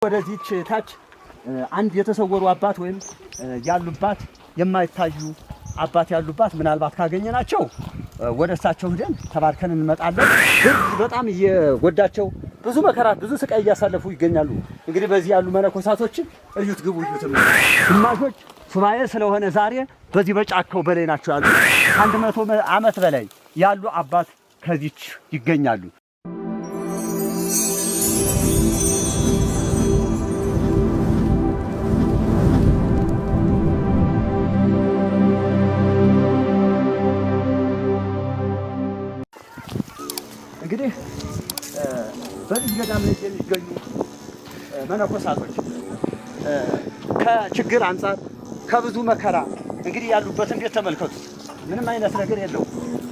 ወደዚች ታች አንድ የተሰወሩ አባት ወይም ያሉባት የማይታዩ አባት ያሉባት ምናልባት ካገኘናቸው ወደ እሳቸው ሄደን ተባርከን እንመጣለን። ብርድ በጣም እየጎዳቸው ብዙ መከራት ብዙ ስቃይ እያሳለፉ ይገኛሉ። እንግዲህ በዚህ ያሉ መነኮሳቶችን እዩት፣ ግቡ፣ እዩት። ግማሾች ሱባኤ ስለሆነ ዛሬ በዚህ በጫካው በላይ ናቸው ያሉ። 100 ዓመት በላይ ያሉ አባት ከዚች ይገኛሉ። እንግዲህ በዚህ ገዳም ላይ የሚገኙ መነኮሳቶች ከችግር አንፃር ከብዙ መከራ እንግዲህ ያሉበትን ቤት ተመልከቱት። ምንም አይነት ነገር የለውም።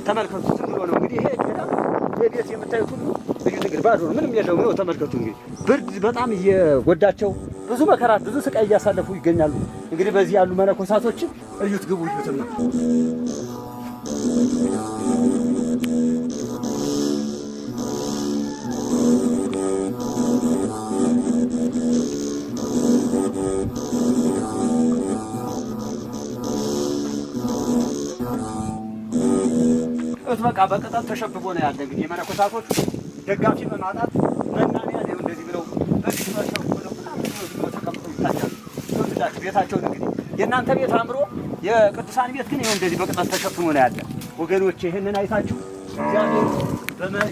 ተመልከቱት፣ ዝም ብሎ ነው እንግዲህ ይሄ ገዳም ይሄ ቤት የምታዩት ሁሉ እዩት፣ እንግዲህ ባዶ ነው፣ ምንም የለውም። ይኸው ተመልከቱ። እንግዲህ ብርድ በጣም እየጎዳቸው ብዙ መከራት ብዙ ስቃይ እያሳለፉ ይገኛሉ። እንግዲህ በዚህ ያሉ መነኮሳቶችን እዩት፣ ግቡ፣ እዩትማ። በቃ በቅጠል ተሸብቦ ነው ያለ። እንግዲህ የመነኮሳቶቹ ደጋፊ በማጣት መናንያን ይኸው እንደዚህ ብለው በዚህ ተሸብበው ምናምን ተቀምጠው ይታያሉ። ይኸውላችሁ ቤታቸውን እንግዲህ የእናንተ ቤት አምሮ የቅዱሳን ቤት ግን ይኸው እንደዚህ በቅጠል ተሸፍኖ ነው ያለ። ወገኖች ይህንን አይታችሁ እግዚአብሔር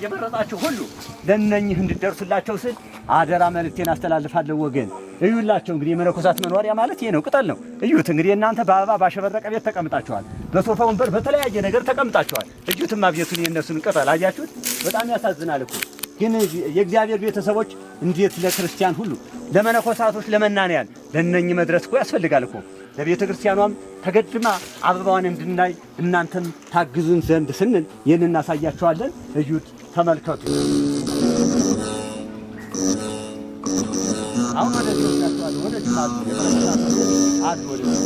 የመረጣችሁ ሁሉ ለእነኝህ እንድደርሱላቸው ስል አደራ መልእክቴን አስተላልፋለሁ። ወገን እዩላቸው። እንግዲህ የመነኮሳት መኖሪያ ማለት ይሄ ነው፣ ቅጠል ነው። እዩት እንግዲህ እናንተ በአበባ ባሸበረቀ ቤት ተቀምጣችኋል፣ በሶፋ ወንበር፣ በተለያየ ነገር ተቀምጣችኋል። እዩትማ ቤቱን የእነሱን ቅጠል አያችሁት? በጣም ያሳዝናል እኮ። ግን የእግዚአብሔር ቤተሰቦች እንዴት ለክርስቲያን ሁሉ ለመነኮሳቶች፣ ለመናንያን ለእነኝህ መድረስ እኮ ያስፈልጋል እኮ። ለቤተ ክርስቲያኗም ተገድማ አበባዋን እንድናይ እናንተም ታግዙን ዘንድ ስንል ይህን እናሳያችኋለን። እዩት፣ ተመልከቱ። አሁን ወደዚህ ወስዳችኋለሁ። ወደዚህ አሉ፣ ወደዚህ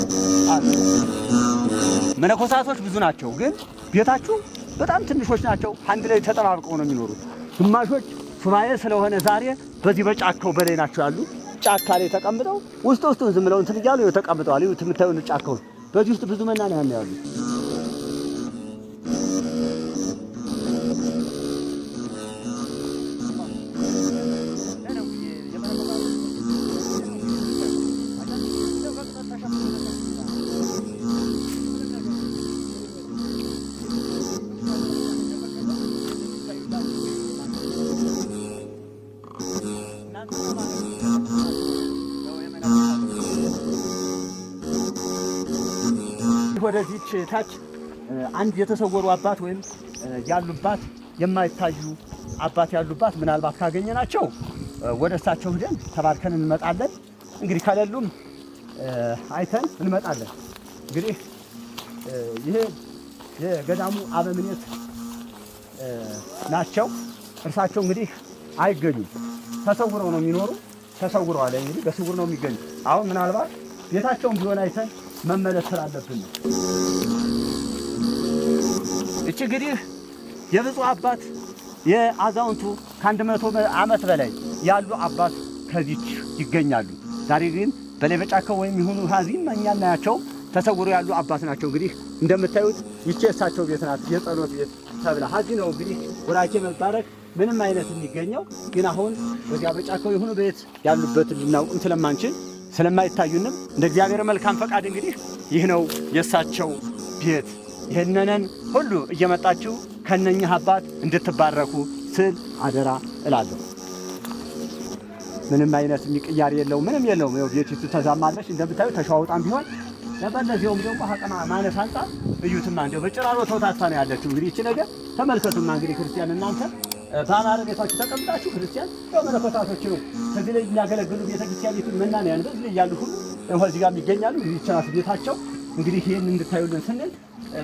አሉ። መነኮሳቶች ብዙ ናቸው፣ ግን ቤታችሁ በጣም ትንሾች ናቸው። አንድ ላይ ተጠባብቀው ነው የሚኖሩት። ግማሾች ሱባኤ ስለሆነ ዛሬ በዚህ በጫካው በላይ ናቸው ያሉ። ጫካ ላይ ተቀምጠው ውስጥ ውስጡን ዝም ብለው እንትን እያሉ ተቀምጠዋል። ይኸው የምታዩን ጫካው በዚህ ውስጥ ብዙ መናንያን ያሉ። ወደዚች ታች አንድ የተሰወሩ አባት ወይም ያሉባት የማይታዩ አባት ያሉባት ምናልባት ካገኘናቸው ወደ እሳቸው ሄደን ተባርከን እንመጣለን። እንግዲህ ከሌሉም አይተን እንመጣለን። እንግዲህ ይሄ የገዳሙ አበምኔት ናቸው። እርሳቸው እንግዲህ አይገኙም፣ ተሰውረው ነው የሚኖሩ። ተሰውረዋል። እንግዲህ በስውር ነው የሚገኙ። አሁን ምናልባት ቤታቸውን ቢሆን አይተን መመለስ ስላለብን ነው። እቺ እንግዲህ የብፁዕ አባት የአዛውንቱ ከ100 ዓመት በላይ ያሉ አባት ከዚች ይገኛሉ። ዛሬ ግን በላይ በጫካው ወይም ይሁኑ ሀዚም እኛ እናያቸው ተሰውረው ያሉ አባት ናቸው። እንግዲህ እንደምታዩት ይቺ የእሳቸው ቤት ናት፣ የጸሎት ቤት ተብላ ሀዚ ነው እንግዲህ ወራኬ መባረክ ምንም አይነት የሚገኘው ግን አሁን በዚያ በጫካው ይሁኑ ቤት ያሉበት ልናውቅም ስለማንችል ስለማይታዩንም እንደ እግዚአብሔር መልካም ፈቃድ እንግዲህ ይህ ነው የእሳቸው ቤት። ይህንንን ሁሉ እየመጣችሁ ከነኚህ አባት እንድትባረኩ ስል አደራ እላለሁ። ምንም አይነት የሚቅያር የለውም፣ ምንም የለውም። ይኸው ቤቲቱ ተዛማለች እንደምታዩ ተሸዋውጣም ቢሆን ለበለዚያውም ደግሞ አቅማ ማነስ አንጻር እዩትማ፣ እንደው በጭራሮ ተውታታ ነው ያለችው። እንግዲህ ይቺ ነገር ተመልከቱማ። እንግዲህ ክርስቲያን እናንተ በአማረ ቤታችሁ ተቀምጣችሁ ክርስቲያን ያው መነኮሳቶች ነው ከዚህ ላይ የሚያገለግሉ ቤተክርስቲያኒቱን መናንያን በዚህ ላይ ያሉ ሁሉ እዚህ ጋር ይገኛሉ። እንግዲህ ይህች ናት ቤታቸው። እንግዲህ ይህን እንድታዩልን ስንል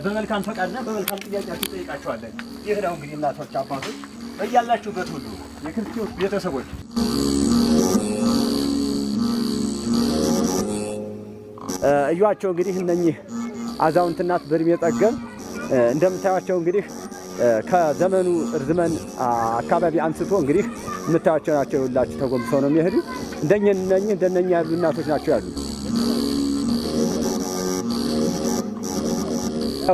በመልካም ፈቃድና በመልካም ጥያቄያችሁ ጠይቃችኋለን። ይህ ነው እንግዲህ እናቶች አባቶች በያላችሁበት ሁሉ የክርስቶስ ቤተሰቦች እዩዋቸው። እንግዲህ እነኚህ አዛውንት እናት በእድሜ ጠገብ እንደምታዩቸው እንግዲህ ከዘመኑ እርዝመን አካባቢ አንስቶ እንግዲህ የምታዩቸው ናቸው። ሁላችሁ ተጎንብሰው ነው የሚሄዱ። እንደነኚህ ያሉ እናቶች ናቸው ያሉ።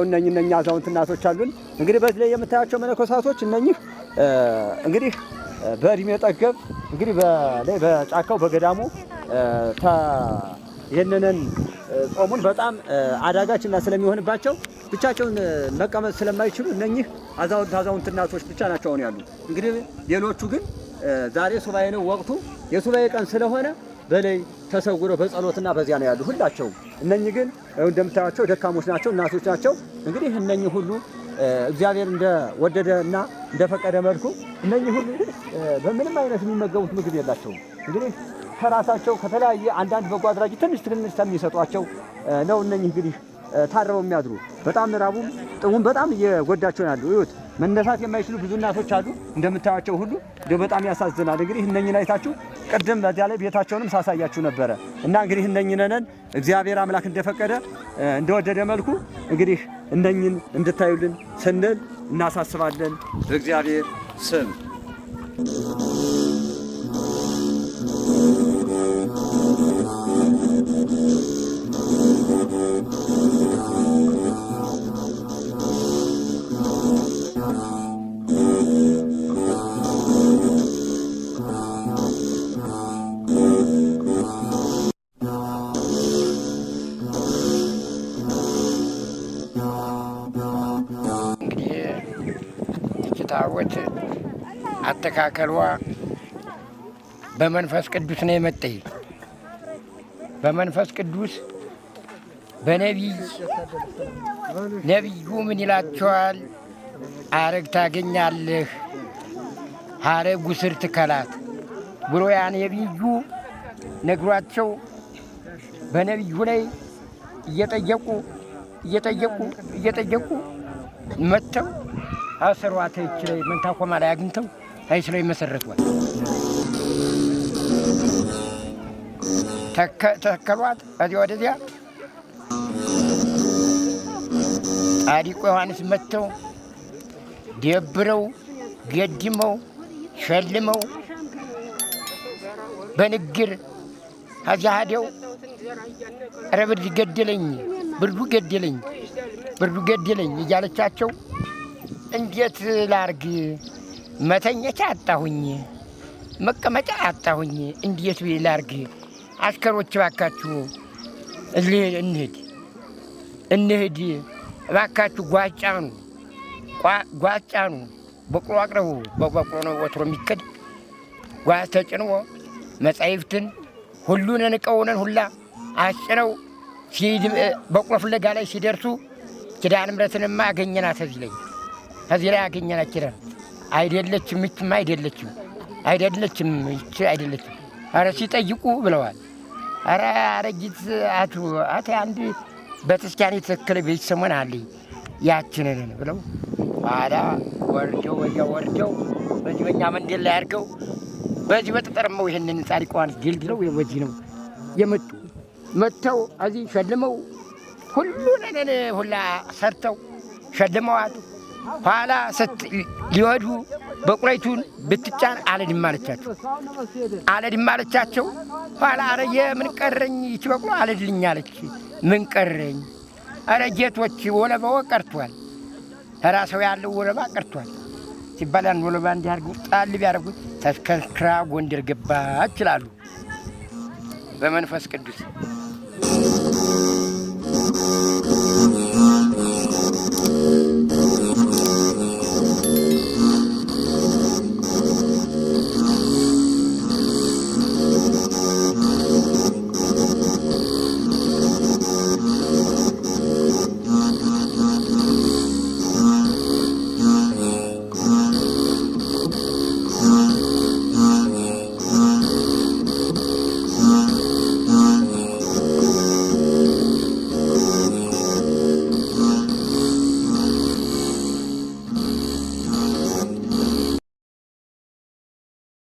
እነኚህ አዛውንት እናቶች አሉን። እንግዲህ በዚህ ላይ የምታያቸው መነኮሳቶች እነኚህ እንግዲህ በእድሜ ጠገብ እንግዲህ በጫካው በገዳሙ ይህንን ጾሙን በጣም አዳጋችና ስለሚሆንባቸው ብቻቸውን መቀመጥ ስለማይችሉ እነኚህ አዛውንት እናቶች ብቻ ናቸው አሁን ያሉ። እንግዲህ ሌሎቹ ግን ዛሬ ሱባኤ ነው ወቅቱ፣ የሱባኤ ቀን ስለሆነ በላይ ተሰውረው በጸሎትና በዚያ ነው ያሉ ሁላቸውም። እነኚህ ግን እንደምታያቸው ደካሞች ናቸው፣ እናቶች ናቸው። እንግዲህ እነኚህ ሁሉ እግዚአብሔር እንደወደደና እንደፈቀደ መልኩ እነኚህ ሁሉ በምንም አይነት የሚመገቡት ምግብ የላቸውም። እንግዲህ ከራሳቸው ከተለያየ አንዳንድ በጎ አድራጊ ትንሽ ትንሽ የሚሰጧቸው ነው። እነኚህ እንግዲህ ታርበው የሚያድሩ በጣም ራቡም ጥሙም በጣም እየጎዳቸው ያሉ እዩት። መነሳት የማይችሉ ብዙ እናቶች አሉ እንደምታያቸው ሁሉ በጣም ያሳዝናል። እንግዲህ እነኚህን አይታችሁ ቅድም በዚያ ላይ ቤታቸውንም ሳሳያችሁ ነበረ እና እንግዲህ እነኚህን እግዚአብሔር አምላክ እንደፈቀደ እንደወደደ መልኩ እንግዲህ እነኚህን እንድታዩልን ስንል እናሳስባለን በእግዚአብሔር ስም። ታቦት አተካከሏ በመንፈስ ቅዱስ ነው የመጣይ። በመንፈስ ቅዱስ በነቢይ ነቢዩ ምን ይላቸዋል? አረግ ታገኛለህ፣ ሀረጉ ስር ትከላት ብሎ ያ ነቢዩ ነግሯቸው በነቢዩ ላይ እየጠየቁ እየጠየቁ እየጠየቁ መጥተው አሰሯት ይች ላይ መንታኮማ ላይ አግኝተው ታይች ላይ መሰረቷል። ተከሏት። እዚያ ወደዚያ ጻድቁ ዮሐንስ መጥተው ደብረው ገድመው ሸልመው በንግር ከዚያ ሄደው ኧረ ብርድ ገደለኝ፣ ብርዱ ገደለኝ፣ ብርዱ ገደለኝ እያለቻቸው እንዴት ላርግ? መተኛቻ አጣሁኝ፣ መቀመጫ አጣሁኝ፣ እንዴት ላርግ? አሽከሮች እባካችሁ እንሂድ እንሂድ እባካችሁ ጓጫኑ ጓጫኑ በቅሎ አቅርቡ። በበቅሎ ነው ወትሮ የሚከድ። ጓዝ ተጭኖ መጻሕፍትን ሁሉን እቃውንን ሁላ አስጭነው በቅሎ ፍለጋ ላይ ሲደርሱ ኪዳነ ምሕረትንማ አገኘናት። እዚህ ላይ አገኘናት። ኪዳን አይደለችም፣ ይችማ አይደለችም፣ አይደለችም፣ ይቺ አይደለችም። ኧረ ሲጠይቁ ብለዋል። ኧረ አረጊት አቱ አቶ አንድ በተስኪያን የተተከለ ቤት ሰሞን አለኝ ያችንን ብለው ኋላ ወርደው ወዲያ ወርደው በዚህ በእኛ መንደር ላይ አድርገው በዚህ በተጠርመው ይህንን ጻድቁ ዮሐንስ ድልድለው ወዚህ ነው የመጡ። መጥተው እዚህ ሸልመው ሁሉን ሁላ ሰርተው ሸልመዋት ኋላ ሊወዱ በቁረይቱን ብትጫን አልሄድም አለቻቸው። አልሄድም አለቻቸው። ኋላ ኧረ የምን ቀረኝ ይቺ በቅሎ አልሄድልኝ አለች። ምን ቀረኝ? ኧረ ጌቶች ወለባው ቀርቷል፣ ራሰው ያለው ወለባ ቀርቷል ሲባል ያን ወለባ እንዲህ አድርገው ጣል ቢያደርጉት ተሽከርክራ ጎንደር ገባች ይላሉ። በመንፈስ ቅዱስ